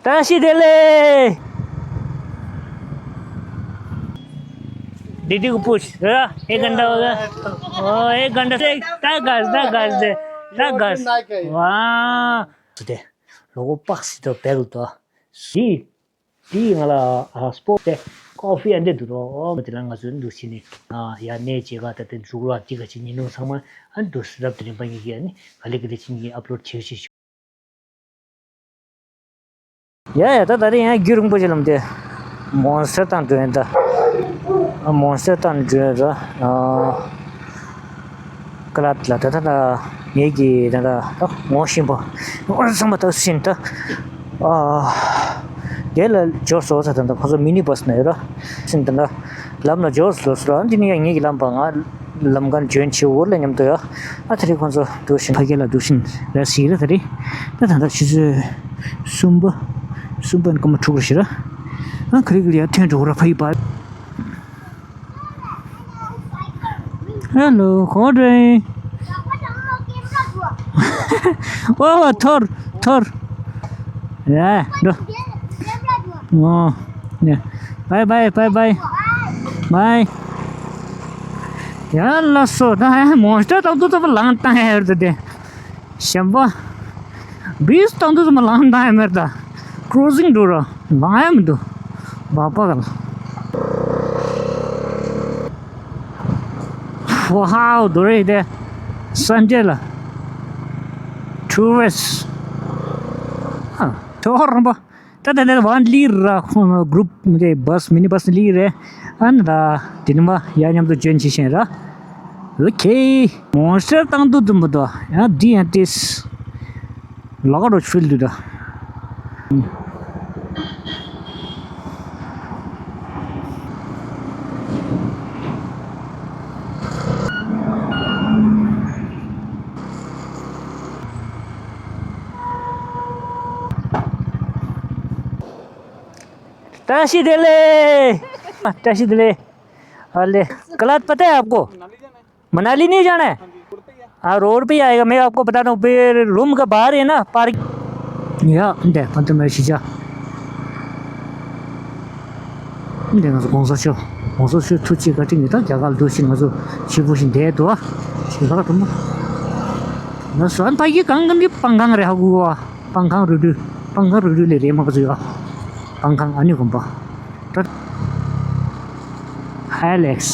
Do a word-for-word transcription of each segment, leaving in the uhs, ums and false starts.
བཀྲ་ཤིས་བདེ་ལེགས། दीदी को पूछ जरा। एक घंटा हो गया। ओ, एक घंटा से। ता गज, ता गज दे। ता गज। वाह। दे। लोगों पक्ष तो पहल तो। सी। ཏེ་ང་ལ་ཨ་སྤོག་སྟེ་ཀོ་ཕི་ཨ་འདྲ་འདུག་རོ། དེ་ལ་ང་ཚོས་འདུག་བྱས་ནས་ཨ་ཡ་ནས་བྱེད་ག་ད་དེ་འཛུགས་རོགས་ཏི་ག་ཅིག་ཉིན་ནུང་ཚང་མ་ཨ་འདུག་རབ་དེ་རིམ་པ་ཉིད་ཀྱི་ཨ་ནི་ག་ལེ་ག་ལེ་ཅིག་ཉིད་ཨབ་ལོཌ་བྱེད་བྱེད་ཞུ། ཡ་ཡ་ད་ད་རེས་ཡང་རྒྱུན་རིང་པོ་ཞིག་ལམ་དེ་མོན་སྲེག་དང་འགྲོ་ཡིན་ད། ཨ་མོན་སྲེག་དང་འགྲོ་ཡིན་ད། ཨ། ཀ་ལ་ལ་ད་ད་ད་ངེད་ཀྱི་ད་ད་ད་ངོ་ཤེས་པ་ཨོ་ཚང་མ་ད་སུ་ཡིན་ད། ཨ། དེ་ལ་འབྱོར་སོང་ད་ད་ད་ཁོ་ཚོ་མི་ནི་བཱས་ན་ཡོད་ར། སུ་ཡིན་ད་ད་ལམ་ལ་འབྱོར་སོང་ཟེར་ར། འདི་ནི་ཡང་ངེད་ཀྱི་ལམ་པ་ང་ལམ་ཁ་འཇོན་ཆེ་འོར་ལ་མཉམ་དུ་ཡ། ཨ་ད་རེས་ཁོ་ཚོ་འགྲོ་བཞིན་ཕ་གི་ལ་འགྲོ་བཞིན་ར་ཞིག་ར། ད་རེས་ད་ད་ད་ཆུ་ཚོད་གསུམ་པ་གསུམ་པ་ནས་སྐར་མ་དྲུག་ར་ཞིག་ར། ཨ་ཁ་རི་ཁ་རི་ཡ་ཐོན་འགྲོ་ར་ཕ་གི་པ། Hello, Jordan. Oh, Thor, Thor. Yeah, no. Oh, yeah. Bye, bye, bye, bye. Bye. ཡ་ལ་སོ་ད་ཧ་མོན་སི་ཊར་ཏག་ཏུ་ཏག་ལང་བཏང་ཡ་ཡོད་དེ། ཞེན་པ། བིས་བཏང་དུས་ཙམ་ལངས་བཏང་ཡ་མེད་ད། ཀྲོ་སིང་འགྲོ་ར་ལངས་ཡ་མི་འདུག་བག་བག་ལ། ཝའོ་དོ་རེད་དེ། སན་ཌེ་ལ། ཊུ་རི་སི་ཊི། ཨ། ཐོ་རམ་པ། ད་ད་ད་ཝན་ལི་ར་ཁོང་གུ་རུབ་དེ་བཱས་མི་ནི་བཱས་ལི་རེད། ཨ་ནི་ད་དེ་ནི་མ་ཡ་མཉམ་དུ་འཇོན་ཆི་ཤེས་ར། ཨོ་ཁེ། མོན་སི་ཊར་ཏག་ཏུ་ཏུ་མི་འདུག་ཡ་འདི་ཡང་ཏིས། ལོག་རོ་ཕིལ་དུ་ད། བཀྲ་ཤིས་བདེ་ལེགས། བཀྲ་ཤིས་བདེ་ལེགས། अरे, गलत पता है आपको? मनाली नहीं जाना है? हाँ, रोड पे ही आएगा। मैं आपको बता दूँ, फिर रूम का बाहर है ना, पार्क। या, दे, पंद्रह मिनट शीशा। འདི་ང་ཚོ་གོང་ས་མཆོག་གོང་ས་མཆོག་ཐུགས་རྗེ་བཀའ་དྲིན་གྱིས་ད་རྒྱ་གར་འདུག་ཕྱིན། ང་ཚོ་ཕྱི་པོ་ཞིག་བསྡད་འདུག་ཨ། ཞིག་ལ་དུ་མ། ང་ཚོ་ཨ་ཕ་གི་གང་གང་གི་སྤང་ཁང་རེད་ཧ་གོ་བ། སྤང་ཁང་རུ་རུ། སྤང་ཁང་རུ་རུ་ལས་རེད་མ་ག་ཚོད་ཡོད་ཨ། སྤང་ཁང་ཨ་ནི་དགོན་པ། ད། ཧ་ལེགས།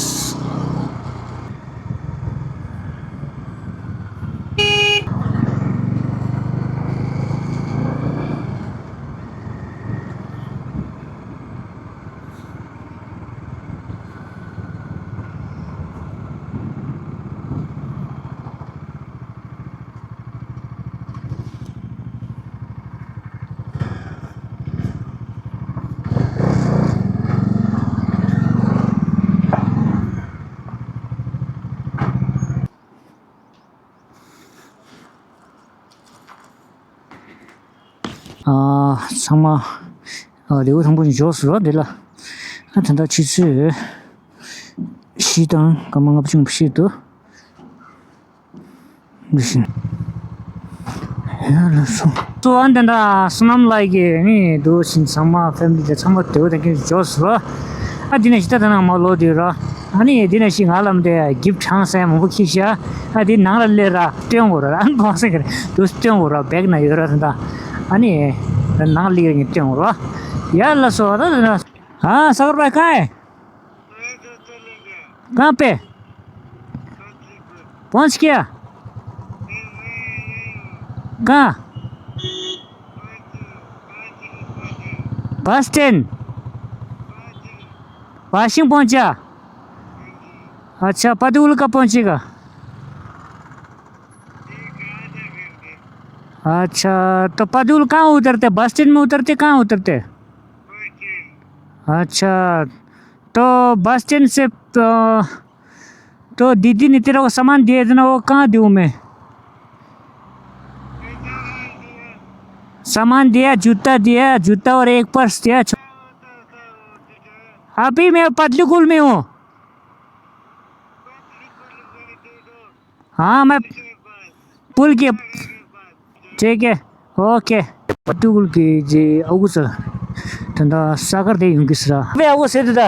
ཨ། ཚང་མ་ཨ་ལེའུ་དང་པོ་ནས་འཇོག་སོང་ར་འདི་ལ། ཨ་ད་ལྟ་ཆུ་ཚོད་བཞི་དང་སྐར་མ་ལྔ་བཅུ་ཞིག་འདུག་འདི་བཞིན། ཡ་ལ་སོ། སོ་ཨ་འདི་འདྲ་བསོད་ནམས་ལགས་ཀྱིས་ནི་འདུག་ཕྱིན། ཚང་མ་ཕེ་མི་ལི་དེ་ཚང་མ་དེའུ་དང་ཁྱེད་འཇོག་སོང་ར། ཨ་འདི་ནས་ཞི་ད་ད་ནང་མ་ལོ་དེ་ར། ཨ་ནི་འདི་ནས་ཞིག་ང་ལམ་དེ་གིབ་ཆང་སེ་མང་པོ་ཁྱི་ཤ། ཨ་འདི་ནང་ལ་སླེབས་ར་སྟོན་དགོས་ར། ཨ་ནི་བང་སེ་གི་ར་དུ་སྟོན་དགོས་ར་བེག་ན་ཡོད་ར་ད། ཨ་ནི་ནང་སླེབས་ནས་སྟོན་དགོས་ར། ཡ་ལ་སོ་ད་ད། ཨ་ས་གར་པ་ཁ་ཨེ། कहाँ पे? पहुंच गया। कहाँ? Bus stand. वाशिंग पहुंचा। अच्छा, पदुल का पहुंचेगा। अच्छा, तो पदुल कहाँ उतरते? बस स्टैंड में उतरते, कहाँ उतरते? अच्छा, तो बस स्टैंड से, अ, तो दीदी ने तेरे को सामान दिए थे ना, वो कहाँ दूँ मैं? सामान दिया, जूता दिया, जूता और एक पर्स दिया। छो-, अभी मैं पतलीकूल में हूँ। हाँ, मैं पुल के, ठीक है, ओके। པ་ཏུ་གུལ་གྱི་རྗེ་ཨ་ཁུ་ཚོ། ད་ལྟ་ས་གར་དེ་ཡོང་གི་ཟེར་ར། བའི་ཨ་ཁུ་ཟེར་དུ་ད།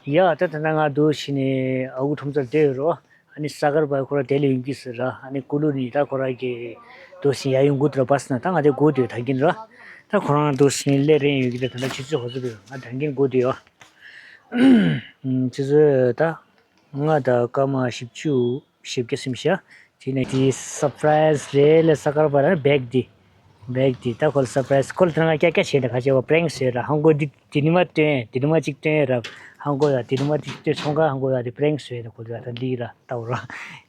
ཡ་ད་ད་ལྟ་ང་འདུག་ཕྱིན་ནས་ཨ་ཁུ་ཁྲོམ་ཚར་བསྡད་ཡོད་རོ། ཨ་ནི་ས་གར་བ་ཁོ་ར་དེ་ལ་ཡོང་གི་ཟེར་ར། ཨ་ནི་ཀུ་ལུ་ནི་ད་ཁོ་ར་གི་འདུག་ཕྱིན་ཡ་ཡོང་གི་འདུག་ར། བ་སི་ན་ད་ང་དེ་སྒུག་སྡོད་ད་གིན་ར། ད་ཁོ་རང་འདུག་ཕྱིན་སླེབས་རན་ཡོད་ཀྱི་རེད། ད་ལྟ་ཆུ་ཚོད་ཧོ་ཚོད་བུད་ང་ད་གིན་སྒུག་སྡོད་ཡོད། ཆུ་ཚོད་ད། ང་ད་སྐར་མ་བཞི་བཅུ་ཞེ་བརྒྱད་ཙམ་ཤག་དེ་ནས་དེ་སར་པ་རའི་ཛི་རེད་ལ། ས་གར་བ་ར་བེག་དེ། བེག་དེ་ད་ཁོ་ལ་སར་པ་རའི་ཛི་ཁོ་ལ་དེ་རང་སྐྱ་སྐྱ་བྱས་ནས་ཁ་ཆེ་བ་པྲེང་ཟེར་ར། ཧང་གོ་དེ་དེ་ནི་མ་སྟོན་དེ་ནི་མ་གཅིག་སྟོན་ར། ཧང་གོ་ཡ་དེ་ནི་མ་དེ་སྟོན་ཚོང་ཁ་ཧང་གོ་ཡ་དེ་པྲེང་ཟེར་ནས་ཁོ་ལ་ད་ལི་ར་ལྟ་བུ་ར།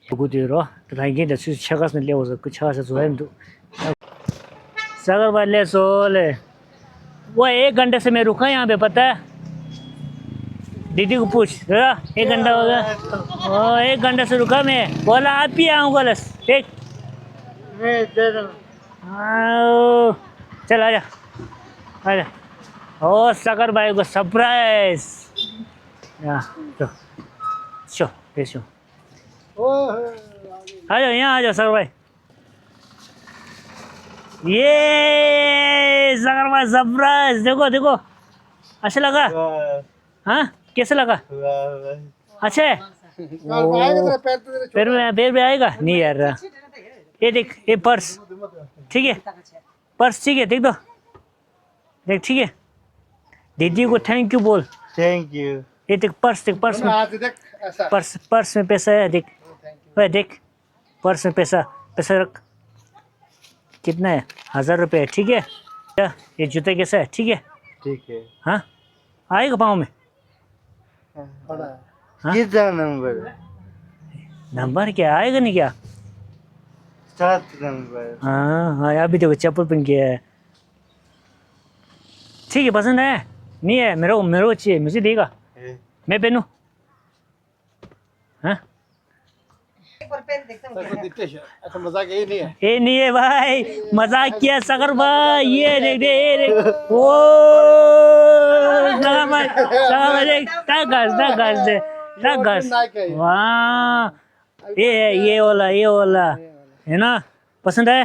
ཡ་གུ་དེ་རོ་ད་ད་ཡིན་ད་ཚུལ་ཆ་ག་སོང་སླེབས་འོ་ཟ་ཀུ་ཆ་ག་ས་བཟོ་ཡ་འདུག་ས་གར་བ་སླེབས་སོ་ལེ། वो एक घंटे से मैं रुका यहाँ पे, पता है? दीदी को पूछ, जरा, एक घंटा हो गया। ओ, एक घंटे से रुका मैं। बोला, आप ही आओ, बोला, देख। मैं इधर हूँ। आओ। चल, आजा। आजा। ओ, सकर भाई को सरप्राइज। यहाँ, तो। शो, ये शो। आ जाओ, यहाँ आ जाओ, सकर भाई। ये सकर भाई, सरप्राइज। देखो, देखो। अच्छा लगा? वाह। हाँ, कैसे लगा? वाह, वाह। अच्छा है? कल आएगा तेरा पैर तो तेरे पैर में, पैर में आएगा? नहीं यार। ये देख, ये पर्स। ठीक है? पर्स ठीक है, देख दो। देख, ठीक है? दीदी को थैंक यू बोल। Thank you. ये देख, पर्स देख, पर्स में। हाँ, तो देख, ऐसा। पर्स, पर्स में पैसा है, देख। Thank you. ओए, देख। पर्स में पैसा, पैसा रख। कितना है? हजार रुपये है, ठीक है? क्या? ये जूता कैसा है? ठीक है? ठीक है। हाँ? आएगा पाँव में? हाँ। कितना नंबर? नंबर क्या आएगा नहीं क्या? सात नंबर। हाँ, हाँ, अभी देखो चप्पल पहन के है। ठीक है, पसंद है? नहीं है, मेरे को, मेरे को चाहिए, मुझे देगा। है। मैं पहनूं? हाँ? एक बार पहन देखते हैं। ऐसा मजाक यही नहीं है। ये नहीं है भाई, मजाक किया सकर भाई, ये देख दे, ये देख। ओ, सकर भाई, सकर भाई देख, तगस, तगस दे, तगस। वाह, ये है, ये वाला, ये वाला, है ना? पसंद है?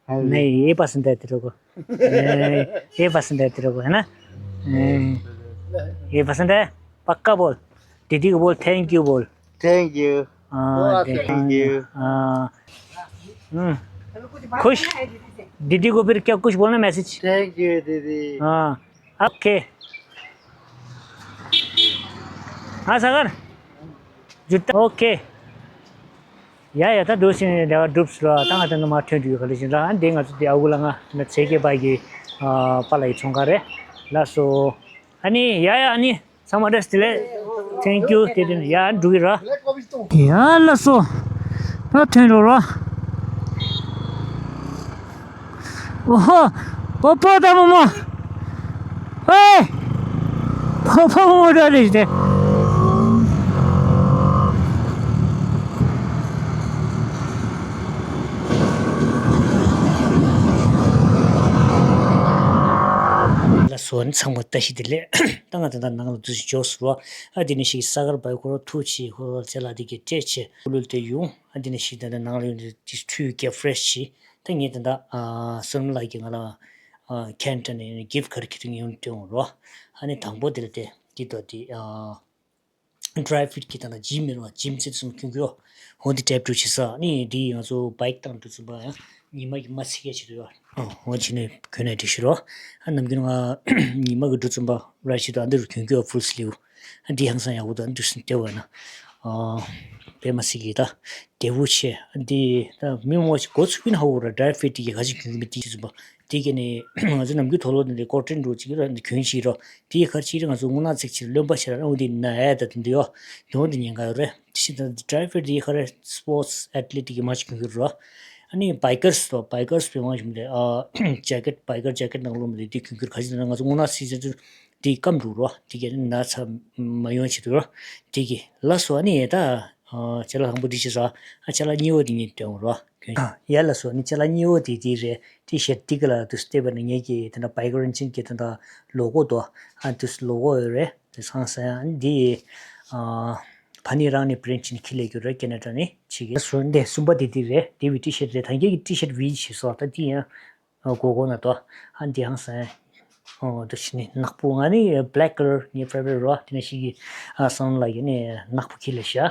हाँ जी। नहीं, ये पसंद है तेरे को। नहीं, ये पसंद है तेरे को, है ना? नहीं, ये पसंद है? पक्का बोल। दीदी को बोल, थैंक यू बोल। Thank you. हाँ, बहुत थैंक यू। हाँ। हम्म। खुश? दीदी को फिर क्या कुछ बोलना मैसेज? थैंक यू दीदी। हाँ। ཨོ་ཁེ། ཨ་ས་གར། ཇུ་ཏ། ཨོ་ཁེ། ཡ་ཡ་ད་འདུག་སེ་ནས་ལས་ཀ་སྒྲུབ་སོང་ལ། ད་ང་ད་ནི་མར་ཐོན་འགྲོ་ཡོད། ག་ལ་ཞིག་ར། ཨ་འདི་ང་ཚོ་འདི་ཨ་ཁུ་ལ་ང་ན་ཚེ་སྐྱེས་པ་གི་ཨ་པཱ་ལགས་ཀྱི་ཚོང་ཁང་རེད་ལགས་སོ། ཨ་ནི་ཡ་ཡ་ཨ་ནི་ཚང་མ་བཀྲ་ཤིས་བདེ་ལེགས། ཐེང་ཀྱུ། དེ་དེ་ནི་ཡ་འགྲོ་གི་ར། ཡ་ལགས་སོ། ད་ཐོན་འགྲོ་ར། ཨོ་ཧོ། པོ་པོ་དང་མོ་མོ། ཧེ། པོ་པོ་མོ་མོ་འདྲ་རེད་དེ། ལགས་སོ། ཨ་ནི་ཚང་མ་བཀྲ་ཤིས་བདེ་ལེགས། ད་ང་ད་ལྟ་ནང་ལ་འདུག་སེ་འབྱོར་སོང་ར། ཨ་དེ་ནས་ཞིག་ས་གར་བའི་ཁོ་ར་ཐུག་ཆེ་ཁོ་ར་ཅ་ལག་དེ་གའི་སྤྲད་ཆེ་ཁོ་ལུལ་དེ་ཡོང་། ཨ་དེ་ནས་ཞིག་ད་ལྟ་ནང་ལ་ཡོང་དུས་དེ་འཕྲུལ་གྱི་ཕ་རེ་ཤི་བྱས། ད་ངས་ད་ལྟ་ཨ་བསོད་ནམས་ལགས་ཀྱིས་ང་ལ་ཨ་ཁེན་ཊ་ནས་གིཕ་ཊི་ཁར་ཁྱེར་ཡོང་སྟོན་རོགས། ཨ་ནི་དང་པོ་དེ་ལ་དེ་འདི་ལྟོས་དེ་ཨ་ཌ་རའི་ཕུ་རུཊ་གི་ད་ལྟ་ཇིམ་མེད་རོགས། ཇིམ་ཟེར་སོང་ཁྱོད་ཀྱིས་འོ་འདི་ཊེབ་ཊུ་བྱེད་ས། ཨ་ནི་འདི་ང་ཚོ་བྷའིཀ་བཏང་དུས་ཙམ་པ་ཡང་ཉི་མ་གི་མ་ཚིག་ཡ་བྱེད་དུ་ཡོད། ཨོ་འོ་བྱས་ནས་གྱོན་ནས་འགྲིག་ཤི་རོགས། ཨ་ནམ་རྒྱུན་ང་ཉི་མ་གི་འགྲོ་ཙམ་པ་ར་བྱེད་དུ་ཨ་འདི་རུ་གྱོན་གྱི་ཡོད། ཕུལ་སི་ལིབ། ཨ་འདི་ཧང་སང་ཡག་པོ་འདུག་འདུག་སེ་བལྟས་པ་ན། ཨ་དཔེ་མ་སྲིད་ཀྱི་ད་བདེ་པོ་ཆེ། ཨ་འདི་ད་མི་མང་པོ་ཞིག་འགོ་ཚུགས་ཀྱི་ན་ཧ་གོ་ར། ཌ་རའི་ཕུ་རུཊ་གི་ག་ཅིག་གྱོན་གྱི་མི་དེ་ཙམ་པ་དེ་ག་ནས་ང་ཚོ་ནམ་རྒྱུན་དུག་ལོག་འདི་ལས་ཀོ་ཊོན་འདྲ་ཅིག་ར་འདི་གྱོན་ཞིག་ར། དེའི་ཁར་ཅིག་ར་ང་ཚོ་དངོས་གནས་ཚིག་ཅིག་རློན་པ་ཆེ་ར། འོ་འདི་ན་ཨེ་ད་དེ་འདི་ཡོ་དེ་འོ་འདི་ཉེན་ཁ་ཡོད་རེད། དེ་བཞིན་ད་ཌ་རའི་ཕུ་རུཊ་དེའི་ཁར་སི་པོར་ཊི་ཨེ་ཐི་ལེ་ཊིག་གི་མ་ཅིག་གྱོན་གྱི་ར། ཨ་ནི་བྷའི་ཀར་སི་དོ། བྷའི་ཀར་སི་བེ་མ་ཞུམ་ལས་ཨ་ཇེ་ཀེཊ་བྷའི་ཀར་ཇེ་ཀེཊ་ནང་ལོགས་མ་ལས་དེ་གྱོན་གྱི་ར། ག་ཅིག་ད་ང་ཚོ་དངོས་གནས་ཚིག་ཅིག་དེ་སྐམ་འདུག་རོ། དེ་གས་ན་ཚ་མ་ཡོང་ཆེད་དུ་རོ། དེ་གས་ལ་སོ་ཨ་ནི་ཡ་ད་ཅ་ལག་དང་པོ་དེ་ཅི་ཟ། ཨ་ཅ་ལག་གཉིས་པ་དེ་ངས་སྟོན་རོ། ཡ་ལ་སོ་ཨ་ནི་ཅ་ལག་གཉིས་པ་དེ་དེ་རེད། དེ་ཤེར་ཏི་ཀ་ལ་དུ་སྟེ་བ་ནི་ངས་ཀྱི་དེ་འདྲ་བྷའི་ཀར་ཅན་གྱི་དེ་འདྲ་ལོ་གོ་དོ། ཨ་དུ་ལོ་གོ་ཡོད་རེད། དེ་སང་ས་ཡ་ཨ་ནི་དེ་ཨ་ ཕ་ནི་རང་ནས་པི་རིན་ཊི་བྱས་ནས་ཁྱེར་སླེབས་རྒྱུ་རེད། ཀེ་ན་ཌ་ནས་ཕྱི་རྒྱལ་སོང་། འདི་གསུམ་པ་དེ་འདི་རེད། དེ་བི་ཊི་ཤར་ཊི་རེད། ད་རྒྱ་གི་ཊི་ཤར་ཊི་བི་བྱས་སོང་། ད་འདི་ཡང་སྒོར་སྒོར་ན་དོ། ཨ་འདི་ཧང་སང་། ཨོ་འདི་ཕྱི་ནས་ནག་པོ། ང་ནི་བྷེ་ལེག་ཀ་ལར་ངའི་ཕེ་ཝ་རི་ཊི་རེད། དེ་ནས་ཕྱི་གི་ཨ་སང་ལ་ཡིན་ནས་ནག་པོ་ཁྱེར་སླེབས་ཤག་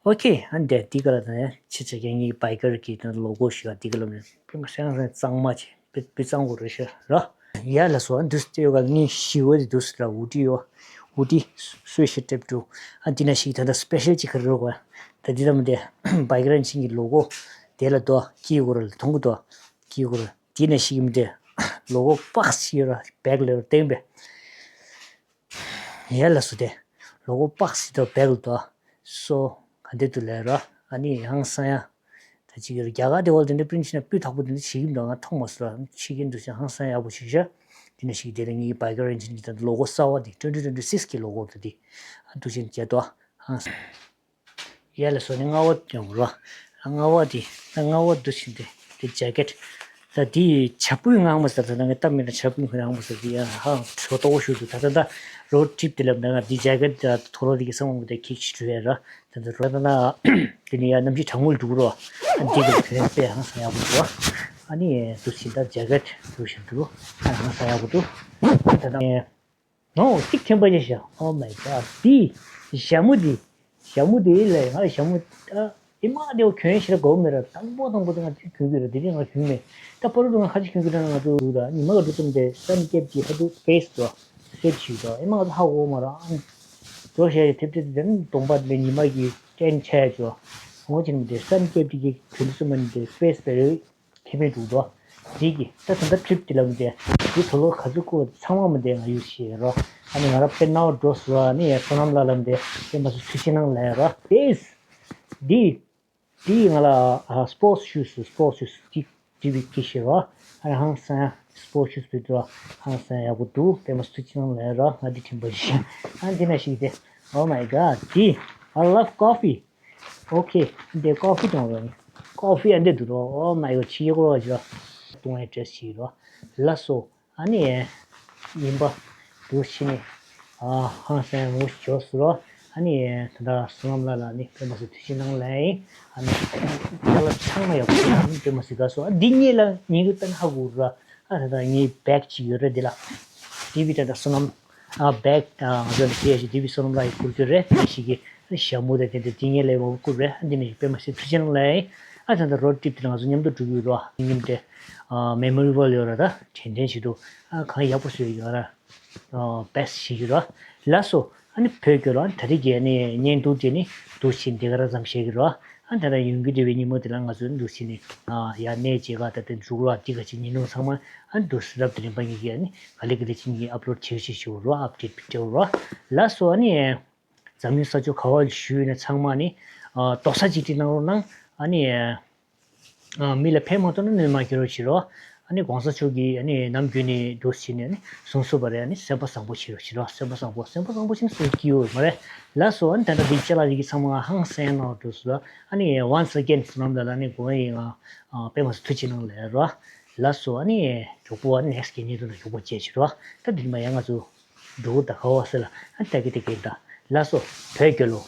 ཨོ་ཁེ། ཨ་འདི་འདི་ག་ལ་ད་ནས་ཕྱི་ཆ་རྒྱ་ངའི་བྷའི་ཀར་གི་ད་ལོ་གོ་ཞུ་བ་འདི་ག་ལ་ནས་དཔེ་མ་སང་སང་གཙང་མ་བྱས། པི་པི་གཙང་པོ་རེད་ཤག་ར། ཡ་ལ་སོ། ཨ་འདུས་ཏེ་ཡོད་ག་ངའི་ཞི་བ་དེ་འདུས་ལ་ཧུ་ཏི་ཡོ། ཧུ་ཏི་སུའི་ཤི་ཊེབ་ཊུ། ཨ་འདི་ན་ཞིག་ད་ལྟ་སི་པེ་ཤལ་ཅིག་ག་རེ་རོགས་པ། ད་འདི་ལ་མི་དེ་བྷའི་ཀ་རན་ཆིང་གི་ལོ་གོ་དེ་ལ་དོ་ཀི་གོ་ར་ལ་མཐོང་གི་དོ་ཀི་གོ་ར། འདི་ན་ཞིག་མི་དེ་ལོ་གོ་པགས་ཤི་ཡོད་ར་བྷེག་ལ་ཡོད་སྟེང་པས། ཡ་ལ་སོ་དེ་ལོ་གོ་པགས་ཤི་དོ་བྷེག་ལ་དོ། སོ། ག་འདི་དུ་ལས་ར། ཨ་ནི་ཧང་སང་ཡ། ད་ཅིག་རྒྱ་གར་དེ་བོ་དེ་འདྲ་པི་རིན་ཊི་བྱས་ན་སྤུས་དག་པོ་དེ་འདྲ་བྱེད་ཀྱི་འདུག་ང་མཐོང་མ་སོང་ལ་ཕྱི་རྒྱལ་འདུག་ཅིང་ཧང་སང་ཡག་པོ་ཞིག་ཤག་དེ་འདྲ་ཞིག་དེ་ལ་ངའི་བྷའི་ཀར་ཨིན་ཇིན་གྱི་ད་ལོ་གོ་གསར་བ་དེ་ཊུ་ཝེན་ཊི་ཊུ་ཝེན་ཊི་སིགས་ཀྱི་ལོ་གོ་དེ་དེ་ཨ་འདུག་ཅིང་རྒྱ་དོ་ཧང་སང་། ཡ་ལ་སོ་ནི་རྔ་བ་ཡོང་རོ། རྔ་བ་དེ་ད་རྔ་བ་འདུག་ཅིང་དེ་དེ་ཇེ་ཀེ་ཊི། ད་དེ་བྱ་སྤུའི་ངང་མ་ཟེར་ད་ང་གཏམ་མེད་ན་བྱ་སྤུའི་ངང་མ་ཟེར་དེ་ཡ་ཧང་ཁྲོ་ཏོག་ཞུ་འདུག་ད་ད་ད་རོ་ཊི་རིབ་དེ་ལབ་ན་ང་དེ་ཇེ་ཀེ་ཊི་ད་ཐོ་རོ་དེ་གི་སང་འོང་གི་དེ་ཁིག་ཞུ་ཡ་ར། ད་ལྟ་རོ་ད་ན་དེ་ནི་ཡ་གནམ་གཤིས་གྲང་མོ་འདུག་རོ། འདི་གི་གོན་དཔེ་ཧང་སང་ཡག་པོ་འདུག་ཨ་ནི་འདུག་ཕྱིན་ད་ཇེ་ཀེ་ཊི་འདུག་བཞིན་འདུག་ཧང་སང་ཡག་པོ་འདུག་ད་ལྟ་ནོ་ཐིག་ཐེམ་པ་ཅན་ཤག Oh my god། འདི་ཞྭ་མོ་འདི་ཞྭ་མོ་འདི་ལས་ང་ཞྭ་མོ་ཨ་ཨི་མ་དེ་གོན་ཤེས་ར་གོ་མེད་ར། དང་པོ་དང་པོ་དེ་ང་ཚོས་གོན་གི་ར། དེ་རིང་ང་གོན་མེད། ད་པ་རུ་དུ་ང་ཁ་ཅིག་གོན་གི་ར། ང་ཚོ་རུ་ར་ཉི་མ་ག་འགྲོ་ཙམ་དེ་སན་ཀེབ་ཀྱི་ཧ་དུ་ཕེ་སི་དོ་སེ་ཊི་ཞིག་དོ་ཨི་མ་ང་ཚོ་ཧ་གོ་མ་ར། ཨ་འགྲོ་ཤེས་ཐེབས་ཐེབས་དེ་གདོང་པ་དེ་ཉི་མ་གི་ཊེན་ཆ་ཡ་ཅོ་ཧོ་ཅིན་དེ་སན་ཀེབ་ཀྱི་གོན་སུ་མ་ནི་དེ་ཕེ་སི་དེ་རེད། ཁེ་ཕན་འདུག་དོ། དེ་གི་ད་ད་ལྟ་ཊི་རིབ་དེ་ལབ་དེ་དེ་དོ་ལོ་ག་ཚོད་བསྐུར་བ་ཚང་མ་མི་དེ་ང་ཡུལ་ཤེས་རོ། ཨ་ནི་ང་ར་དཔེ་ནའོ་འགྲོ་སོ་ཨ་ནི་བསོད་ནམས་ལགས་ལབ་དེ་དཔེ་མ་སུ་ཐུགས་ཆེ་གནང་ལབ་རོ། དེས་དེ་དེ་ང་ལ་ཨ་སྤོར་ཊི་ཤུ་སི་སྤོར་ཊི་ཤུ་སི་དེ་དེ་བི་ཀི་ཤེས་རོ། ཨ་ནི་ཧང་སང་སྤོར་ཊི་ཤུ་སི་བི་དོ་ཧང་སང་ཡག་པོ་འདུག་དཔེ་མ་སུ་ཐུགས་ཆེ་གནང་ལབ་རོ། ང་དེ་དྲན་པ་ཞིག་ཨ་ནི་དེ་ན་ཞིག་དེ། Oh my god། དེ་I love coffee། Okay། འདི་ཀོ་ཕི་དང་རོ། ཀོ་ཕི་ཨ་འདི་འདུག་རོ། Oh my god། ཕྱི་གོ་རོ་ཇོ། ཏུང་ཨེ་ཏྲེས་ཤི་རོ། ལ་སོ། ཨ་ནི། ཡིན་པ། འདུག་ཕྱི་ནི། ཨ་ཧང་སང་ངོ་ཤོ་སུ་རོ། ཨ་ནི། ད་ལྟ་བསོད་ནམས་ལགས་ལ་ནི་དཔེ་མ་སྲིད་ཐུགས་རྗེ་གནང་ལབ་ཡིན། ཨ་ནི། ད་ལ་ཚང་མ་ཡག་པོ་ཡིན། དཔེ་མ་སྲིད་དགའ་སོང་། ཨ་འདི་གཉིས་ལ་ཉིན་རེ་བསྟན་ཧ་གོ་ར། ཨ་ད་ལྟ་ངའི་བེག་ཅིག་ཡོད་རེད་འདི་ལ། དེ་བི་ད་ལྟ་བསོད་ནམས། ཨ་བེག་ཨ་ང་ཚོ་ནི་ཁྱེད་ཀྱི་དེ་བི་བསོད་ནམས་ལགས་ཀྱིས་བསྐུར་རྒྱུ་རེད། ཞིག་གི་ཞྭ་མོ་དེ་དེ་འདྲ་དེ་ངས་ལས་མང་པོ་བསྐུར་རེད། ཨ་འདི་ནི་དཔེ་མ་སྲིད་ཐུགས་རྗེ་གནང་ལབ་ཡིན། ཨ་ད་ལྟ་རོ་ཊི་རིབ་དེ་ལ་ང་ཚོ་མཉམ་དུ་འགྲོ་གི་ཡོད་རོ། མཉམ་དེ་ཨ་མེ་མོ་རི་ཝལ་ཡོད་ར། ད་དྲན་དྲན་བྱེད་དུ་ཨ་གང་ཡག་པོ་བཟོས་ཡོད་ར། ཨ་བེ་སི་ཊི་བྱེད་ཀྱི་ར། ལགས་སོ། ཨ་ནི་བོད་སྐྱོར་ར་ད་རེས་ཀྱི་ཨ་ནི་བརྙན་ཐུང་དེ་ནི་འདུག་སེ་འདི་ག་ར་ཙམ་བཤད་ཀྱི་ར། ཨ་ད་ལྟ་ཡོང་རྒྱུ་རེད་པའི་ཉིན་མོ་དེ་ལ་ང་ཚོ་འདུག་སེ་ནི་ཨ་ཡར་གནས་མཇལ་ཁ་ད་ལྟ་འཛུགས་ར་འདི་ག་ཅིག་ཉིན་མོ་ཚང་མ་ཨ་འདུག་སེ་རབ་དང་རིམ་པ་ངེད་ཀྱིས་ཨ་ནི་ག་ལེ་ག་ལེ་ཅིག་ངེད་ཀྱིས་ཨབ་ལོཌ་བྱེད་བྱེད་ཞུ་ར། ཨབ་ཌེཊ་སྤྲད་ར། ལགས་སོ། ཨ་ནི་འཛམ་གླིང་ས་ཕྱོགས་ག་བ་ཞུ་ཡོད་ན་ཚང་མ་ནི་ཨ་རྡོག་རྩ་གཅིག་སྒྲིལ་གནང་རོགས་གནང་། ཨ་ནི། ཨ་མི་ལ་ཕན་མ་ཐོགས་ན་གནོད་མ་སྐྱེལ་རོགས་བྱེད་རོགས། ཨ་ནི་གོང་ས་མཆོག་གིས་ཨ་ནི་ནམ་རྒྱུན་ནས་འདུག་སེ་བྱས་ནས་ཨ་ནི་གསུང་སྲོལ་བ་རེད། ཨ་ནི་སེམས་པ་བཟང་པོ་བྱེད་རོགས་བྱེད་རོགས། སེམས་པ་བཟང་པོ། སེམས་པ་བཟང་པོ་བྱས་ན་སུ་སྐྱིད་པོ་མ་རེད། ལགས་སོ། ཨ་ནི་ད་ལྟ་འདི་ཅ་ལག་ཅིག་གིས་ཚང་མ་ཧང་སང་གནང་འགྲོ་སོང་། ཨ་ནི་once again བསོད་ནམས་ལགས་ལ་ཨ་ནི་དགོངས་ཡིན། ང་ཨ་དཔེ་མ་སྲིད་ཐུགས་རྗེ་གནང་ལབ་རོགས། ལགས་སོ། ཨ་ནི་མགྱོགས་པོ་ཨ་ནི་ནེག་སི་ཊི་གི་བརྙན་ཐུང་ནང་མགྱོགས་པོ་མཇལ་བྱེད་རོགས། ད་འདི་ནས་མར་ཡང་ང་ཚོ་འགྲོ་གི་ད་ག་བ་ཟེར་ལ་ཨ་ནི་ད་གི་དེ་གི་ད་ལགས་སོ། བོད་རྒྱལ་ལོ།